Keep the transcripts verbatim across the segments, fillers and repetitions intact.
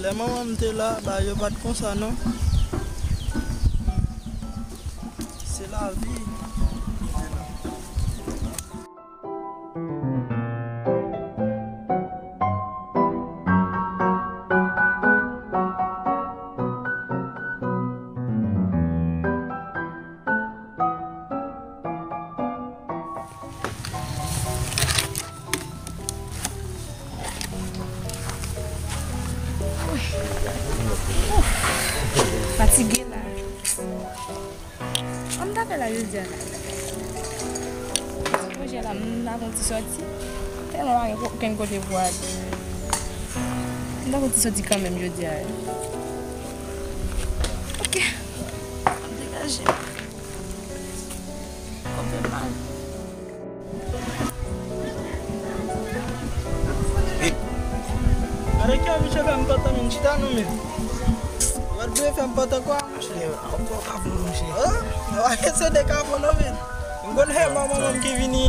Lè manman m te la, bagay yo pa t konsa non. Se lavi. Fatige la. An m ta fè la jodi a la. Pwojè la, m ta fè yon ti sòti. Tèlman pa gen okenn kote pou ale. M ta fè yon ti sòti kanmenm jodi a. Ok. Degaje. Kòm fè mal. Gade ki misye fè m pantan, men chita non, men. Gad byen fè m pantan kwa, monchè. Ankò kafou, monchè. Oh, pa kesyon de kafou non, men. M konn se manman m ki vini,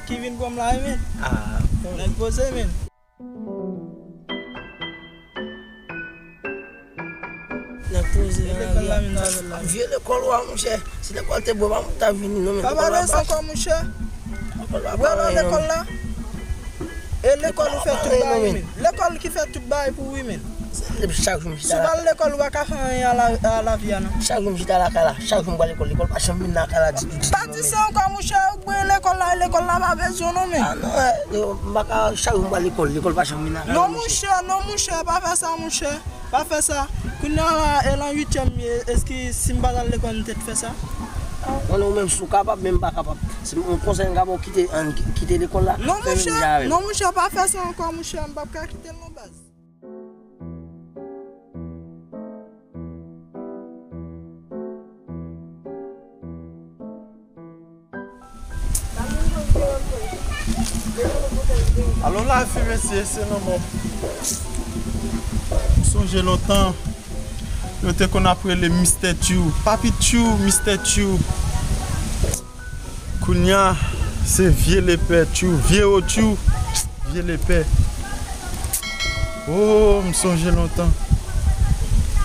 ki vin pran m la, men. Ah, nèg poze, men. Nèg poze nan lari a. Vye lekòl ou a, monchè. Si lekòl te bon, pa moun ta vini non, men. Pa pale sa ankò, monchè. Lekòl pa parèy non, men. E lekòl ou fè tout bagay, men. Lekòl ki fè tout bagay pou ou, men. Chak jou m chita la. Si w pa al lekòl, ou pa ka fè anyen a la, a lavi a non. Chak jou m chita lakay la. Chak jou m pral lekòl. Lekòl pa janm vin lakay la ditou, ditou. Pa di sa ankò, monchè. Ou gen lekòl la, lekòl la pa bezwen w non, men. Ah non, eh, m pa ka chak jou m pral lekòl. Lekòl pa janm vin lakay la, monchè. Non, monchè, non, monchè, pa fè sa, monchè. Pa fè sa. Kounye a la, e lan uityèm m ye, èske si m pa t al lekòl, m te t fè sa? Konnen ou menm si w kapab, men m pa kapab. Si m, yon konsèy m ka ba w, kite, ann, kite lekòl la. Non, monchè, non, monchè, pa fè sa ankò, monchè. M p ap ka kite l non, baz. Alò lavi mesye, se lanmò. M sonje lontan, yo te konn ap rele Mistè Tchou, Papi Tchou, Mistè Tchou. Kounye a, se vye lepè Tchou, vye o Tchou, vye lepè. Oh, m sonje lontan.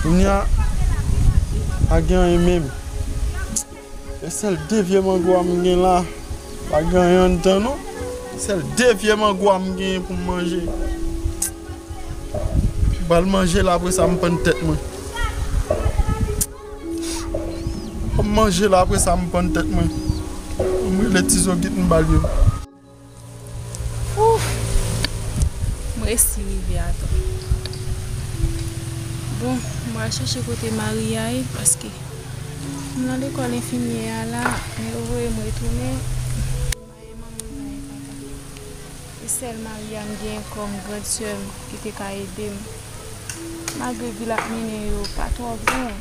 Kounye a, pa gen anyen menm. E sèl de vye mango a m gen la, pa gen anyen anndan non. Sèl de vye mango a m genyen pou m manje. M pral manje la, apre sa m pann tèt mwen. M manje la, apre sa m pann tèt mwen. M rele Ti Zogit, m ba l yo. Ouf! M resi rive a tan. Bon, m pral chèche kote Maria ye, paske m nan lekòl enfimyè a la, men yo voye m retounen. Maye manman m nan e papa. E sèl Maria m genyen kòm grand sè m ki te ka ede m. Malgre vi l ap mennen yo pa twò bon,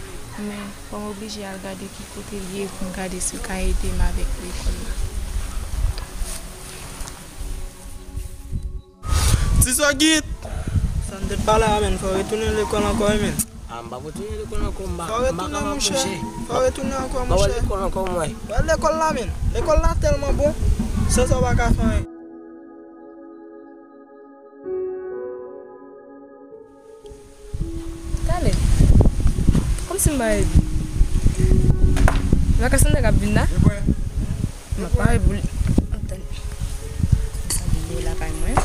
men fò m oblije al gade ki kote l ye pou m gade si l ka ede m avèk lekòl la. Ti Zogit! Sa n te t pale a, men, fò w retounen lekòl ankò wi, men. Ah, m p ap retounen lekòl ankò, m pa, m pa kapab, monchè. Fò w retounen ankò, monchè. M pa wè lekòl ankò, mwen. Wè lekòl la, men. Lekòl la tèlman bon, san sa w pa ka fè anyen. Talè. Kòmsi m pa redi. Vakans lan nèg ap vin la. M ap pare pou li. Antann. Sa vin lakay mwen.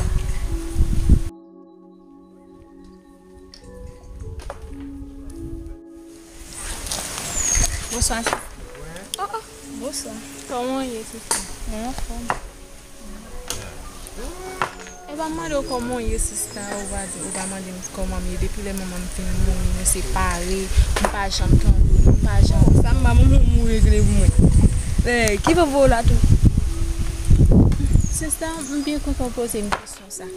Bonswa. Oh, oh, bonswa. Kòman w ye, sista? Mwen anfòm. E pa m mande w kòman w ye, sista, ou pa di, ou pa mande m kòman m ye. Depi lè manman m fin mouri, nou separe, m pa janm tande w, m pa janm. Sa m pa manman m mouri regle pou mwen. Eh, ki fè w la tou? Sista, m byen kontan w poze m kesyon sa.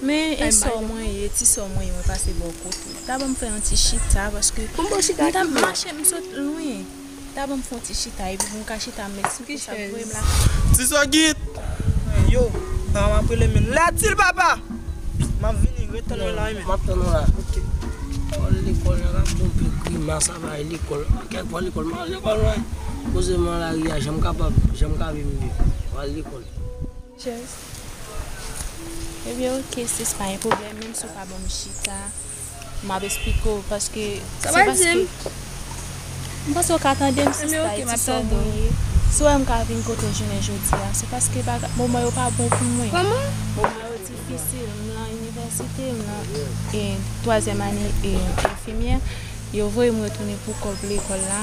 Men e sè w mwen ye, ti sè w mwen ye, mwen pase bò kote w. Ta ban m fè yon ti chita, paske m t ap mache, m sot lwen. Ta ban m fè yon ti chita, epi pou m ka chita, m eksplike sa k voye m la. Ti Zogit! Yo, pa m ap rele men. Lètil papa! M ap vini, ret tann mwen la wi men. M ap tann ou la. Ok. Oh, lekòl la, gad yon pil grimas sa bay lekòl. Kèk bò lekòl, m pa lekòl mwen. Poze m nan lari a, jan m kapab, jan m ka viv m viv. M al lekòl. Cheers. Ebyen, ok, sis, pa gen pwoblèm, menm si w pa ban m chita. M ap esplike w, paske se paske m panse w ka tande m, sista, e ti sè mwen ye. Si w wè m ka vin kote w jounen jodi a, se paske bagay, moman yo pa bon pou mwen. Moman yo difisil. M nan inivèsite, m nan, e, twazyèm ane, e, enfimyè. Yo voye m retounen pou kòb lekòl la.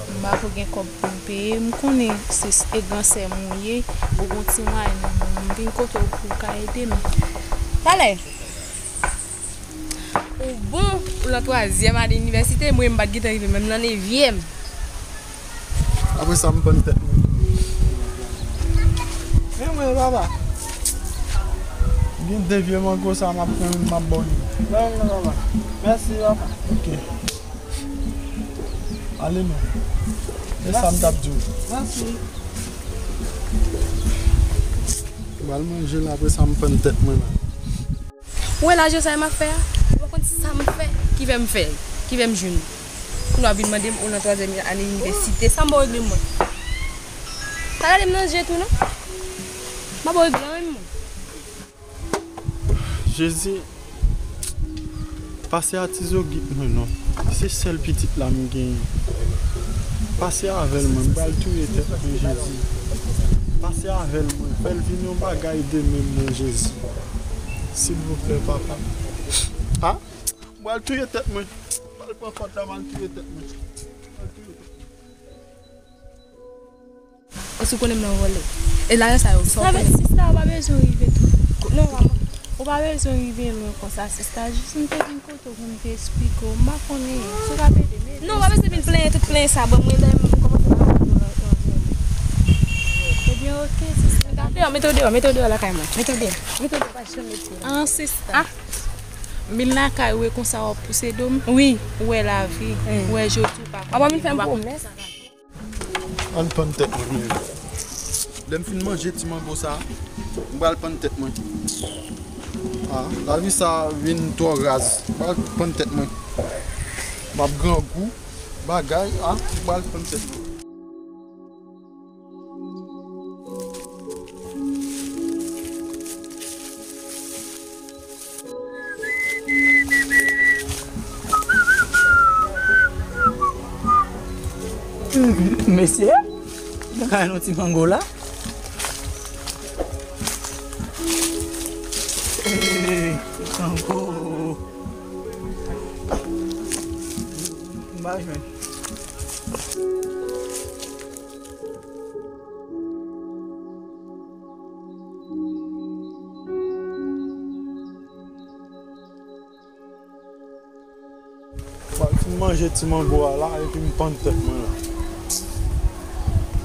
M pa ko gen kòb pou m peye. M konnen se, e, gran sè m ou ye. Ou gon ti mwayen nan men w. M vin kote w pou w ka ede m. Talè. Ou bon, ou nan twazyèm ane inivèsite, mwen m pa t gentan rive menm nan nevyèm. Apre sa, m pann tèt mwen. Men mwen, papa. M gen de vye mango sa, m ap pran youn, m ap ba w youn. Ba m nan, papa. Mèsi, papa. Ok. Ale non. E sa m t ap di w. Mèsi. M al manje la, apre sa, m pann tèt mwen la. Ou wè lajan sa m ap fè a? Ou pa konn sa m fè ki fè m fè l, ki fè m jwenn. Kounye a w ap vin mande m ou nan twazyèm ane inivèsite. Sa m ba w regle mwen. Pa gade m nan je tou non. M pa ba w regle anyen mwen. Jezi, pase a ti zo git mwen non. Se sèl pitit la m genyen. Pase avè l mwen, m pral touye tèt mwen, Jezi. Pase avè l mwen, fè l vin yon bagay demen mwen, Jezi. Silvouplè, papa. A? M pral touye tèt mwen. M pral pran kòd la, m al touye tèt mwen. M pral touye tèt mwen. Èske w konnen m nan vòlè? E lajan sa yo, sa w konnen? Sista, ou pa bezwen rive tou. Non, manman. Ou pa bezwen rive lwen konsa, sista. Jis m te vin kote w pou m te esplike w. M pa konnen. Si w ka ede m, ede m. Non, w pa bezwen vin plenyen tout plenyen sa. Bon, mwen, lè m kòmanse nan vòlè. Ebyen, oke, sista. Mete w deyò, mete w deyò, mete w deyò lakay mwen. Mete w deyò. Mete w deyò, pa janm mete w. An, sista. M vin lakay ou e konsa w ap pouse do m. Wi. Ou wè lavi. Ou wè jodi w pa konnen. Ann pann tèt mwen menm. Lè m fin manje ti mango sa, m pral pann tèt mwen. A, lavi sa vin twò raz. M pral pann tèt mwen. M ap grangou, bagay, a, m pral pann tèt mwen. Mesye, mwen ka jwenn yon ti mango la? Mango. M pa jwenn. Bon, m fin manje ti mango a la, epi m pann tèt mwen la.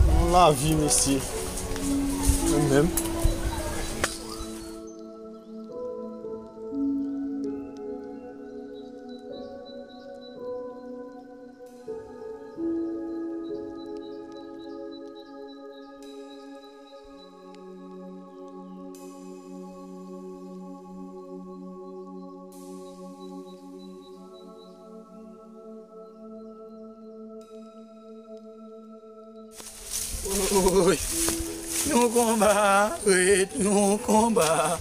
Yon lavi, mesye. Mwen menm. Woy, yon konba ret yon konba,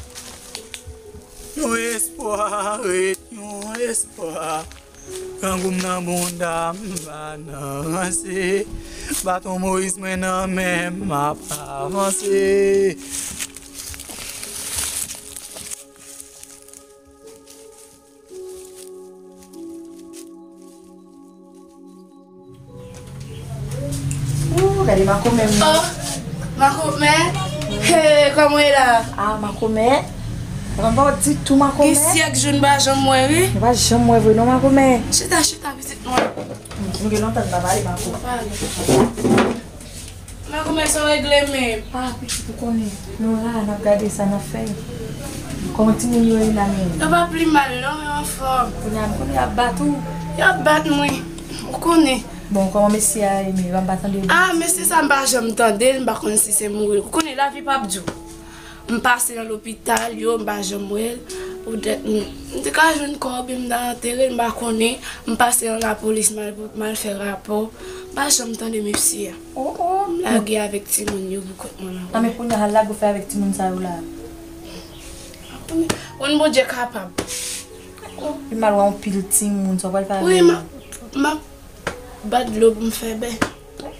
yon espwa ret yon espwa. Grangou m nan bounda m pa nan ranse. Baton Moyiz mwen nan men m, m ap avanse. Ooh, gade makomè m nan. Oh, makomè. Hey, kòman w ye la? Ah, makomè. Mwen pa w ditou, makomè. Gen syèk jou n pa janm wè, wi. Nou pa janm wè vre non, makomè. Chita, chita, pitit mwen. Nou gen lontan n pa pale, makomè. Makomè, sa w regle menm? Ah, pitit, ou konnen. Nou la, n ap gade sa n ap fè. Kòman timoun yo ye la menm? Yo pa pi mal non, yo anfòm. Kounye a, kounye a ap bat ou? Yo ap bat mwen. Ou konnen. Bon, kòman mesye a ye menm? Yo pa tande w? Ah, mesye sa m pa janm tande l, m pa konn si se mouri. Ou konnen lavi p ap di w. M pase nan lopital yo, m pa janm wè l. Poutèt m, m te ka jwenn kò oubyen m ta antere l, m pa konnen. M pase nan lapolis, m al, m al fè rapò. M pa janm tande mesye a. Oh, oh. M lage avèk timoun yo pou kont mwen la. Ah, men kounye a, lage w fè avèk timoun sa yo la? Konn Bondye kapab. Li mal wè yon pil timoun, sa w pral fè avè yo? Wi, m ap, m ap bat dlo pou m fè bè.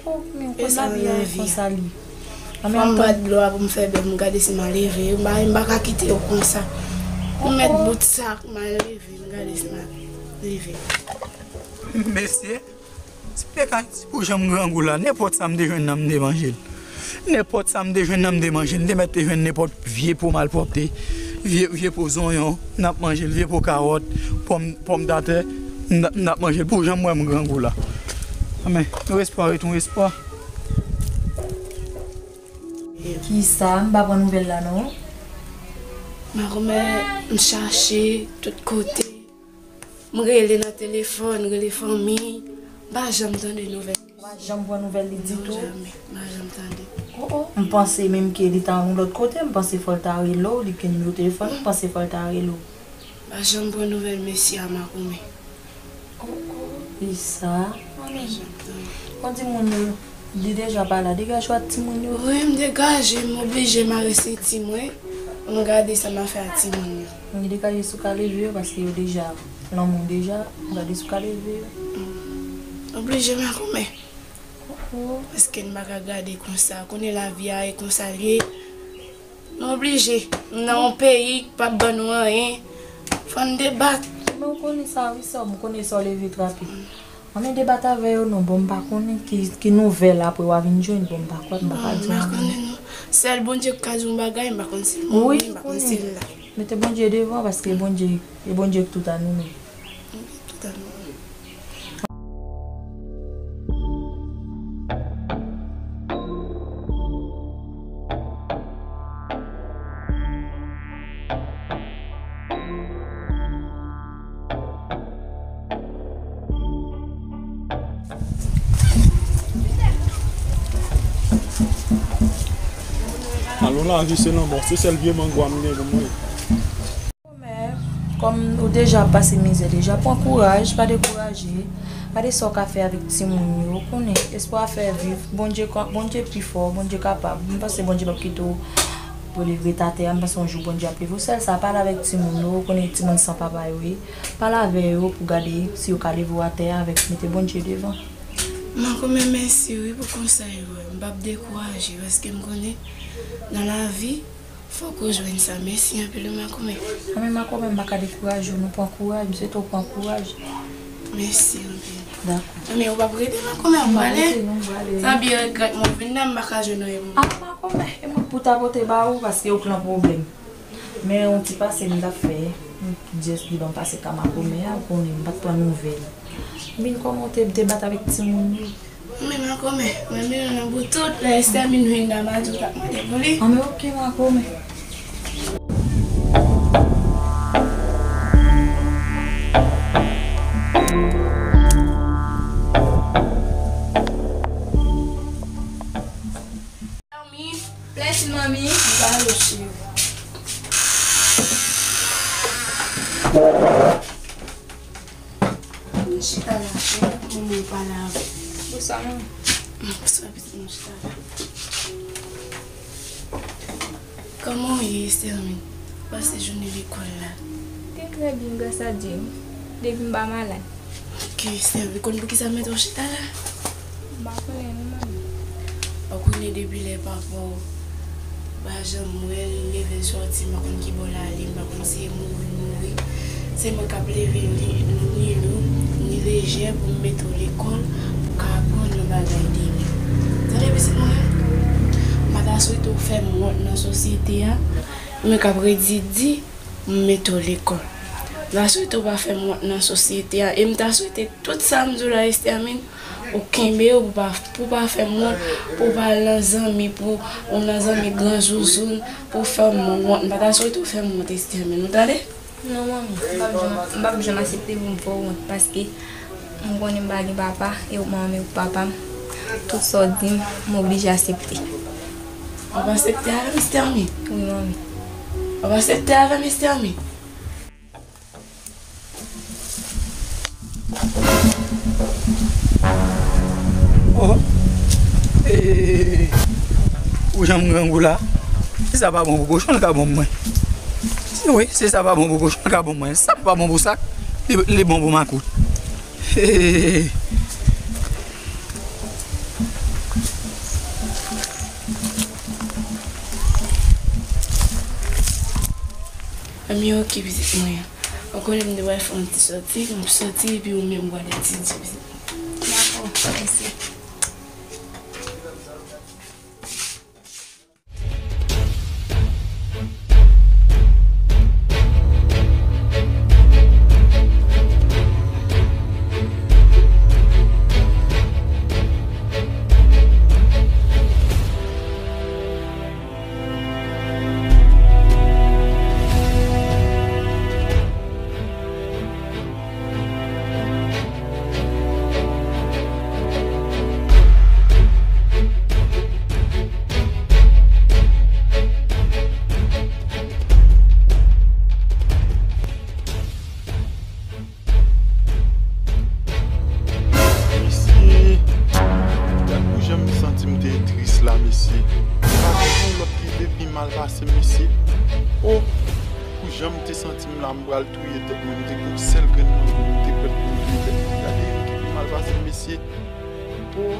Oh, men w konn lavi a e konsa li. Fò m bat dlo a pou m fè bè, m gade si m a leve yo. M pa, m pa ka kite yo konsa. M mèt bout sa, m a leve, m gade si m a leve yo. Mesye, si te ka, si pou jan m grangou la, nenpòt sa m te jwenn nan m te manje l. Nenpòt sa m te jwenn nan m te manje l. M te mèt te jwenn nenpòt vye po malpwòpte, vye, vye po zonyon, n ap manje l, vye po kawòt, pòm, pòmdatè, n, n ap manje l. Pou jan m wè m grangou la. Men, yon espwa ret yon espwa. Kisa? M pa pran nouvèl la non. Makomè, m chache tout kote. M rele nan telefòn, rele fanmi. M pa janm tande nouvèl. Ou pa janm pran nouvèl li ditou? Non, jamè. M pa janm tande. Oh, oh. M panse menm ke li ta yon lòt kote. M panse fò l ta rele w. Li gen nimewo telefòn. M panse fò l ta rele w. M pa janm pran nouvèl mesye a, Makomè. Oh, oh, kisa? Yon timoun yo, li deja pa la. Degaje w ak timoun yo. Wi, m degaje, m oblije mare senti mwen. M gade sa m a fè ak timoun yo. M degaje si w ka leve yo, paske yo deja lanmou deja. M gade si w ka leve yo. M oblije, Makomè. Oh, oh. Paske m pa ka gade konsa. Konnen lavi a e konsa l ye. Nou oblije. Nou nan yon peyi k p ap ban nou anyen. Fò n debat. Men w konnen sa wi, sè m, ou konnen sa w leve trape. Ann men debat avè yo non, bon, m pa konnen ki, ki nouvèl apre w a vin jwenn, bon, m pa kwè, m pa ka di w anyen. Sèl Bondye k ka di yon bagay, m pa konn si l mouri, m pa konn si l la. Mete Bondye devan, paske Bondye, e Bondye k tout a nou menm. Tout a nou menm. Alon lavi se lanmò, se sèl vye mangwa m gen pou mwen. Kòm ou deja ap pase mizè deja, pran kouraj, pa dekouraje, gade sa w ka fè avèk timoun yo, ou konnen, espwa fè viv, Bondye, Bondye pi fò, Bondye kapab, m panse Bondye p ap kite w pou li ret atè a, m panse yon jou Bondye ap leve w, sèl sa, pale avèk timoun yo, ou konnen timoun san papa yo ye, pale avè yo pou gade si yo ka leve w atè a avèk mete Bondye devan. Makomè, mèsi wi pou konsèy ou, m p ap dekouraje, paske m konnen nan lavi, fòk ou jwenn sa. Mèsi anpil wi, Makomè. Anben Makomè, m pa ka dekouraje w non, pran kouraj, m swete w pran kouraj. Mèsi anpil. Dakò. Anben ou p ap rete, Makomè, ou prale? M pa rete non, m prale. Sa byen regrèt mwen vin la, m pa ka jwenn anyen pou mwen. Ah, Makomè, e mwen k pou ta pote ba ou, paske ou pran pwoblèm. Men yon ti pase m t ap fè, m, Dye li ban m pase ka Makomè a, ou konnen m pa t pran nouvèl. M vin kòman w te, te bat avèk timoun yo. Men Makomè, mwen menm nan bout tout, lè Esther vin jwenn la, m a di w t ap mande pou li. Anben oke Makomè. Manmi, plèti manmi. Ba yo cheri. Vin chita la, cheri, pou mwen pale avè w. Bonswa manmi. Bonswa pitit mwen, chita la. Kòman w ye, Esther, menm? Pase jounen lekòl la? Te trè byen, gras a Dye. Depi m pa malad. Ok, Esther, ou konn poukisa m mete w chita la? M pa konnen non, manmi. Ou konnen depi lè papa w pa janm wè l, leve l sòti, m pa konn ki bò l ale, m pa konn si e mouri l mouri. Se mwen k ap leve li, ni lou, ni lejè pou m mete w lekòl, pou w ka aprann yon bagay demen. Tande pitit mwen, m pa ta swete w fè m wont nan sosyete a, mwen k ap redi di, m mete w lekòl. M ta swete w pa fè m wont nan sosyete a. E m ta swete tout sa m di w la, Esther, men ou kenbe yo pou pa, pou pa fè m wont, pou pa al nan zanmi, pou ou nan zanmi gran zouzoun, pou fè m wont. M pa ta swete w fè m wont, Esther, men ou tande? Non, manmi, m p ap janm, m p ap janm aksepte pou m fè w wont, paske m konnen m pa gen papa, e ou manmi ou papa m, tout sa w di m, m oblije aksepte. W ap aksepte avè m, Esther, men? Wi, manmi. W ap aksepte avè m, Esther, men? Oh. Eh, ou jan m grangou la. Si sa pa bon pou kochon, l ka bon pou mwen. Wi, si sa pa bon pou kochon, l ka bon mwen. Sa pa bon pou sak, li, li bon pou makout. Anmye, oke, pitit mwen. Ou konnen m te pral fè yon ti sòti, m sòti, epi ou menm w al etidye, pitit mwen. Dakò, mèsi. Mesye, gad pou jan m santi m te tris la, mesye. Pa gen yon lòt ki te pi mal pase, mesye. O, pou jan m te santi m la, m pral touye tèt mwen. M te gen yon sèl grenn mango, m te prèt pou m touye tèt mwen. Gade yon ki pi mal pase m, mesye. O.